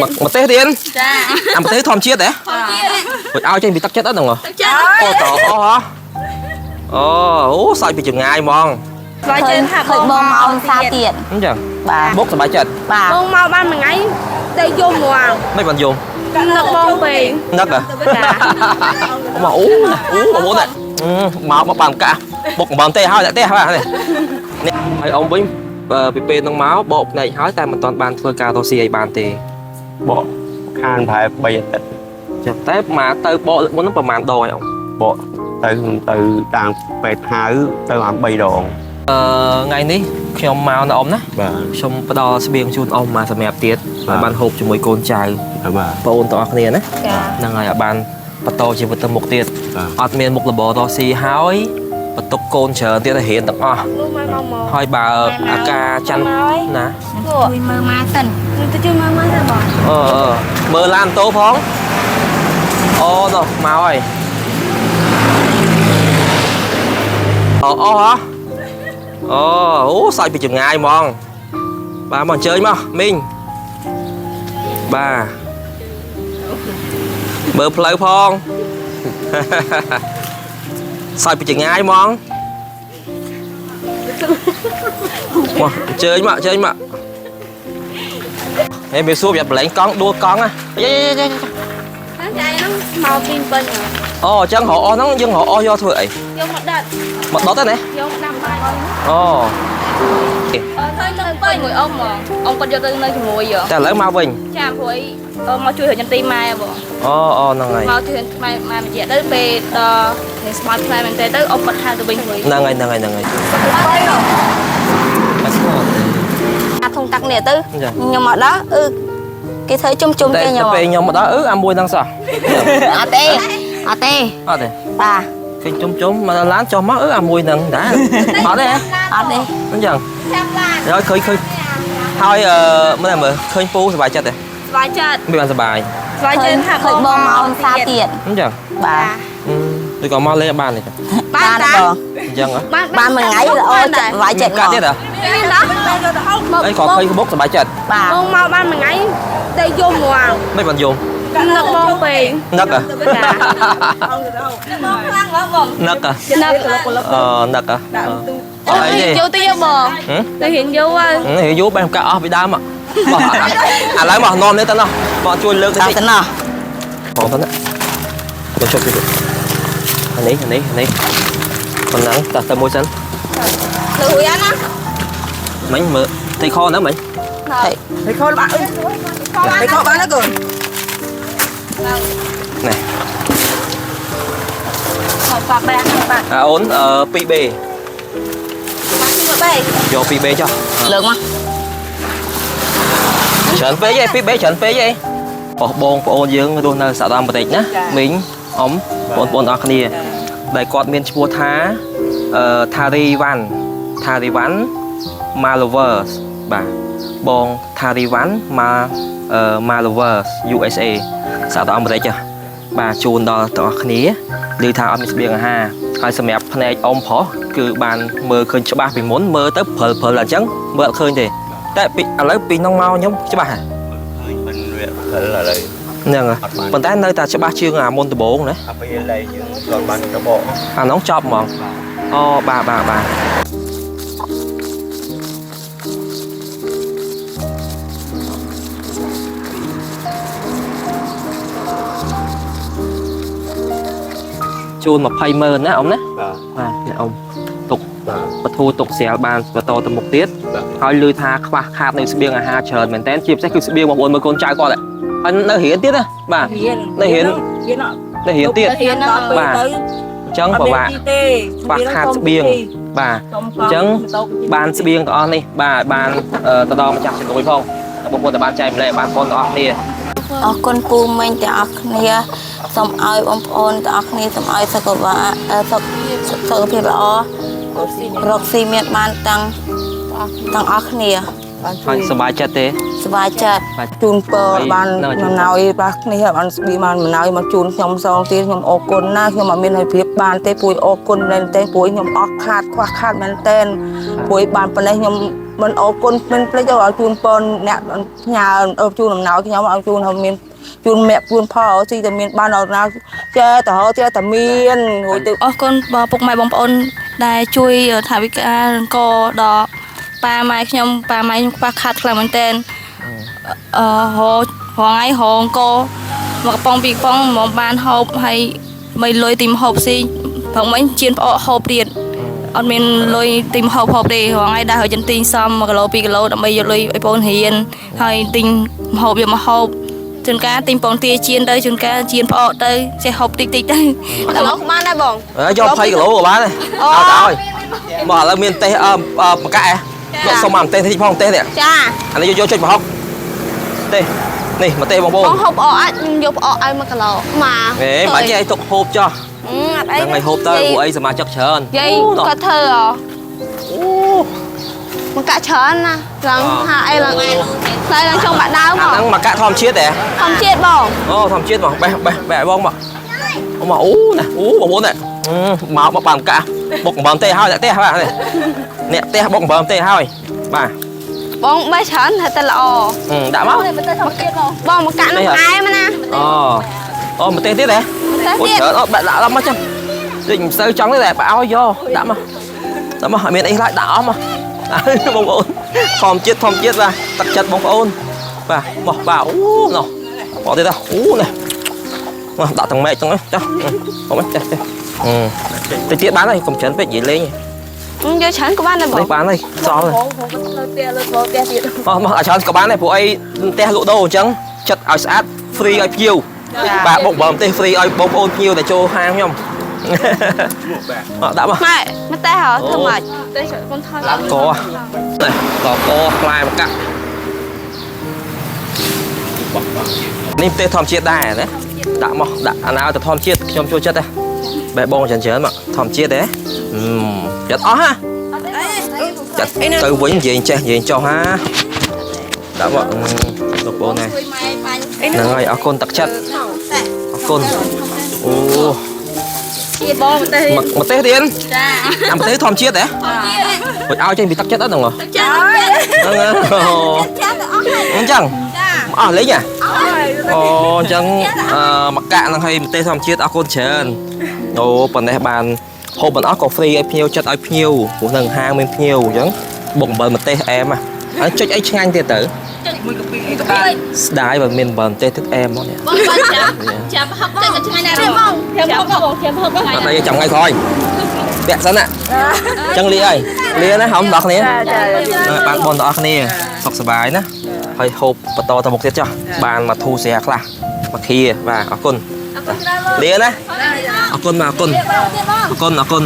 មកទេសទៀត ចា អាម្ទេសធម្មជាតិហ៎ ធម្មជាតិ រួចឲ្យចេញពីទឹកចិត្តអត់ហ្នឹងហ៎ ទឹកចិត្ត អូតអូហ៎អូអូសាច់ពីចងាយហ្មង ស្បាយចិត្តថា ឃើញបងមកសាទៀត អញ្ចឹង បាទ បុកសប្បាយចិត្ត បាទ បងមកបានមួយថ្ងៃទៅយំហ្មង មិនបានយំ នឹកបងពេក នឹកហ៎មកអូអូបងប្អូនមកមកបានកាបុកបំទេហើយតែទេហើយនេះហើយអ៊ំវិញពីពេលហ្នឹងមកបកភ្នែកហើយតែមិនទាន់បានធ្វើការរស់ស៊ីឲ្យបានទេ បកខានប្រហែល3អាទិត្យ ចាំតែមកទៅបកមុនហ្នឹងប្រហែលដងហើយអ៊ំ បកទៅទៅតាមពេទ្យហៅទៅអា3ដង អឺថ្ងៃនេះខ្ញុំមកណាអ៊ំណា បាទ ខ្ញុំផ្ដល់ស្បៀងជូនអ៊ំមកសម្រាប់ទៀតឲ្យបានហូបជាមួយកូនចៅ បាទ បងអូនទាំងអស់គ្នាណា ចា ហ្នឹងហើយឲ្យបានបន្តជីវិតទៅមុខទៀត បាទ អត់មានមុខរបររស់ស៊ីហើយបន្ទុកកូនច្រើនទៀតឲ្យរៀនទាំងអស់ នោះមកមកមក ហើយបើអាការច័ន្ទណា ជួយមើលម៉ែសិន ទៅជួយមើលមើលទៅបង អឺអឺមើលឡានម៉ូតូផងអូនោះមកហើយអូអូហ៎អូអូសាច់ពីចងាយហ្មងបាទមកអញ្ជើញមកមីងបាទមើលផ្លូវផង សាច់ពីចងាយហ្មងមកអញ្ជើញមកអញ្ជើញមកហេមេសួរប្រយ័ត្នប្រឡែងកង់ដួលកង់ណាយេយេយេ ហ្នឹងថ្ងៃហ្នឹងមកពីពេញ អូអញ្ចឹងរកអស់ហ្នឹងយើងរកអស់យកធ្វើអី យកមកដិត មកដុតទេណា យកដាំបាយ អូ ឃើញនៅពេញមួយអ៊ំហ្មងអ៊ំគាត់យកទៅនៅជាមួយហ៎ តែឥឡូវមកវិញ ចាព្រោះអីមកជួយរកចន្ទីម៉ែបង អូអូហ្នឹងហើយ មកជួយម៉ែម៉ែមួយរយៈទៅពេលដល់នេះស្មាតផ្លែមែនទេទៅអ៊ំគាត់ហៅទៅវិញមួយ ហ្នឹងហើយហ្នឹងហើយហ្នឹងហើយអត់ស្គាល់ទេ អាធុងតាក់នេះទៅ ចា ខ្ញុំមកដល់អឺគេធ្វើជុំជុំ តែ គេខ្ញុំ ពេលខ្ញុំមកដល់អឺអាមួយហ្នឹងសោះ អត់ទេអត់ទេ អត់ទេ បាទ ឃើញជុំជុំមកដល់ឡានចុះមកអឺអាមួយហ្នឹងដែរអត់ទេហ៎ អត់ទេ អញ្ចឹង ចាំឡាន ហើយឃើញឃើញហើយអឺមើលមើលឃើញពូសប្បាយចិត្តទេ ស្បាយចិត្ត មិនបានសប្បាយ ស្បាយចិត្តថា ឃើញបងមកសាទៀត អញ្ចឹង បាទ ដូចក៏មកលេងបានទេ បានតា បង អញ្ចឹងហ៎ បានមួយថ្ងៃល្អចិត្តវាយចិត្ត កាត់ទៀតហ៎ មានណាមក អីក៏ឃើញក្បុកសប្បាយចិត្ត បាទ បងមកបានមួយថ្ងៃទៅយំហ្មង មិនបានយំ នឹកបងពេក នឹកហ៎ ចាបងខ្លាំងហ្មងបង នឹកហ៎ នឹក អឺនឹកហ៎ អូ អីទេ យូរទៅយកបង ហឹម ទៅរៀនយូរហើយ ហេយូបែរកាអស់ពីដើមមកឥឡូវមកនាំនេះទៅណោះបងជួយលើកទៅតិច ដល់ទៅណោះ បងទៅណាមកជប់ជប់អានេះអានេះអានេះប៉ុណ្ណឹងតោះទៅមួយសិន ទៅរួចហើយណា មិញមើលទីខហ្នឹងមិញ thấy khó bạn thấy khó bạn đó cường នេះ មកប៉ាបែបាក់ អាអូនអឺ 2B បាក់បែ យក 2B ចុះ លើកមក ច្រើនពេកឯង 2B ច្រើនពេកឯងបោះបងប្អូនយើងរស់នៅសហរដ្ឋអាមេរិកណាមីងអ៊ំបងប្អូនអរគ្នាដែលគាត់មានឈ្មោះថាអឺថារីវ៉ាន់ថារីវ៉ាន់ Malovers បាទបងថារីវ៉ាន់ម៉ាអឺ Malovers USA សហរដ្ឋអាមេរិកហ៎បាទជូនដល់ទាំងអស់គ្នាឮថាអត់មានស្បៀងអាហារហើយសម្រាប់ភ្នែកអ៊ំប្រុសគឺបានមើលឃើញច្បាស់ពីមុនមើលទៅព្រិលព្រិលអញ្ចឹងមើលអត់ឃើញទេតែពីឥឡូវពីក្នុងមកខ្ញុំច្បាស់ហ៎ ឃើញមិនវាខិលឥឡូវ ហ្នឹងហើយប៉ុន្តែនៅតែច្បាស់ជាងអាមុនដំបូងណា អាពេលឡែយើងគាត់បានទៅបក អានោះចប់ហ្មងអូបាទបាទបាទជូន20ម៉ឺនណាអ៊ំណា បាទ បាទនេះអ៊ំទុក បាទ បធូរទុកស្រាលបានបន្តទៅមុខទៀត បាទ ហើយឮថាខ្វះខាតនៅស្បៀងអាហារច្រើនមែនតើជាពិសេសគឺស្បៀងបងប្អូនមើលកូនចៅគាត់ហ៎ហើយនៅរៀនទៀតណាបាទ រៀន នៅរៀន រៀន នៅរៀនទៀត រៀនដល់ពេលទៅ អញ្ចឹងពិបាក ទេ ខ្វះខាតស្បៀងបាទ អញ្ចឹង បានស្បៀងទាំងអស់នេះបាទបានទៅដល់ម្ចាស់ជំនួយផងបងប្អូនតែបានចែកម្លែកបានបងទាំងអស់គ្នា អរគុណពូមីងទាំងអស់គ្នាសូមឲ្យបងប្អូនទាំងអស់គ្នាសូមឲ្យសុខភាពសុខសុខភាពល្អរកស៊ីមានបានទាំងទាំងអស់គ្នា ហើយសប្បាយចិត្តទេ សប្បាយចិត្ត ជូនពរបានអំណោយរបស់គ្នាបានស្បៀងបានអំណោយមកជូនខ្ញុំសងទៀតខ្ញុំអរគុណណាស់ខ្ញុំអត់មានឲ្យប្រៀបបានទេពួយអរគុណមែនទេពួយខ្ញុំអស់ខាតខ្វះខាតមែនទេពួយបានប៉ុណ្ណេះខ្ញុំមិនអរគុណមិនភ្លេចឲ្យជូនពរអ្នកផ្ញើជូនអំណោយខ្ញុំឲ្យជូនឲ្យមានជូនមគ្គជូនផលស៊ីតែមានបានដល់ណាចេះតហចេះតែមានរួចទៅ អរគុណបងពុកម៉ែបងប្អូនដែលជួយថវិកាអង្គដល់ប៉ាម៉ែខ្ញុំប៉ាម៉ែខ្ញុំខ្វះខាតខ្លាំងមែនទែនអឺរហងៃរអង្គមកកំប៉ុងពីរកំប៉ុងមកបានហូបហើយមិនលុយទីមហូបស៊ីព្រឹកមិញជៀនផ្អកហូបទៀតអត់មានលុយទីមហូបហូបទេរហងៃដើរហើយចិនទីងសំ1គីឡូ2គីឡូដើម្បីយកលុយឲ្យបងរៀនហើយទិញមហូបយកមកហូបជួនកាលទិញពងទាជៀនទៅជួនកាលជៀនផ្អកទៅចេះហូបតិចតិចទៅ គីឡូបានដែរបង អើយក20គីឡូក៏បានដែរឲ្យទៅឲ្យមកឥឡូវមានទេសអឺមកកាក់ហ៎យកសុំមកម្ទេសតិចផងម្ទេសនេះ ចា អានេះយកយកចុចប្រហុកទេសនេះម្ទេសបងប្អូន បងហូបផ្អកអាចខ្ញុំយកផ្អកឲ្យ1គីឡូមក ហេបាច់ទេឲ្យទុកហូបចោះ អឺអត់អី ហ្នឹងឲ្យហូបទៅព្រោះអីសមាជិកច្រើន យាយ អូ គាត់ធ្វើហ៎ អូ មកកាក់ច្រើនណាស់ឡើងហាអីឡើងផ្លែឡើងចង់បាក់ដើម អា ហ៎ ហ្នឹងមកកាក់ធម្មជាតិទេ ធម្មជាតិបង អូធម្មជាតិមកបេះបេះបេះឲ្យបងមកអូមកអូណាអូបងប្អូននេះមកមកបានកាក់បុកអំបិលទេហើយអ្នកផ្ទះបាទនេះអ្នកផ្ទះបុកអំបិលទេហើយបាទ បងបេះច្រើនតែតែល្អ ដាក់មក បងមកកាក់នឹងផ្អែមណា អូអូម្ទេសទៀតហ៎ តែ អូ ទៀត ច្រើនអូបាក់ដាក់មកចាំដូចមិនសូវចង់ទេតែបើឲ្យយកដាក់មកដាក់មកអត់មានអីខ្លាចដាក់អស់មកបងប្អូនធម្មជាតិធម្មជាតិបាទទឹកចិត្តបងប្អូនបាទមកបាទអូណោះមកទៀតអូនេះមកដាក់ទាំងមែកទាំងនេះចាមកមកចាចាតិចទៀតបានហើយកុំច្រើនពេកនិយាយលេង យកច្រើនក៏បានដែរបង នេះបានហើយសល់ បងទៅផ្ទះលើផ្ទះទៀត មកមកឲ្យច្រើនក៏បានដែរព្រោះអីផ្ទះលក់ដូរអញ្ចឹងចិត្តឲ្យស្អាត free ឲ្យភ្ញៀវបាទបុកបើផ្ទះ free ឲ្យបងប្អូនភ្ញៀវដែលចូលហាងខ្ញុំមកដាក់មក ម៉ែមកតែហ៎ធ្វើម៉េច តែកូនថយ កនេះតកផ្លែមកកាក់នេះផ្ទះធម្មជាតិដែរណាដាក់មកដាក់អាណាឲ្យទៅធម្មជាតិខ្ញុំចូលចិត្តហ៎បែបងច្រើនច្រើនមកធម្មជាតិហ៎ចិត្តអស់ហ่ะចិត្តទៅវិញនិយាយចេះនិយាយចោះហាដាក់មកលោកបងណាហ្នឹងហើយអរគុណទឹកចិត្តអរគុណអូ បងតែ មកទេសទៀត ចា អាម្ទេសធម្មជាតិហ៎ពុជឲ្យចេញពីទឹកចិត្តអត់ហ្នឹងហ៎ ចា ហ្នឹងអញ្ចឹងអស់លេងហ៎អូអញ្ចឹងអឺមកកាក់ហ្នឹងឲ្យម្ទេសធម្មជាតិអរគុណច្រើនអូប៉ុណ្ណេះបានហូបមិនអស់ក៏ free ឲ្យភ្ញៀវចិត្តឲ្យភ្ញៀវព្រោះនឹងហាងមានភ្ញៀវអញ្ចឹងបុកអំបិលម្ទេសអែមហ่ะហើយចុចអីឆ្ងាញ់ទៀតទៅ មួយកពីអីក៏បាន ស្ដាយបើមានអំបិលម្ទេសទៀតអែមមកនេះ បងបានចាំចាំហឹកតែក៏ឆ្ងាញ់ដែរបងចាំហឹកបងចាំហឹកបង អត់អីចាំថ្ងៃក្រោយពាក់សិនណាអញ្ចឹងលាហើយលាណាហំដល់គ្នាបានបនដល់គ្នាសុខសប្បាយណាហើយហូបបន្តទៅមុខទៀតចុះបានមកធូរស្រាខ្លះមកឃីបាទអរគុណលាណាអរគុណបាទអរគុណអរគុណអរគុណ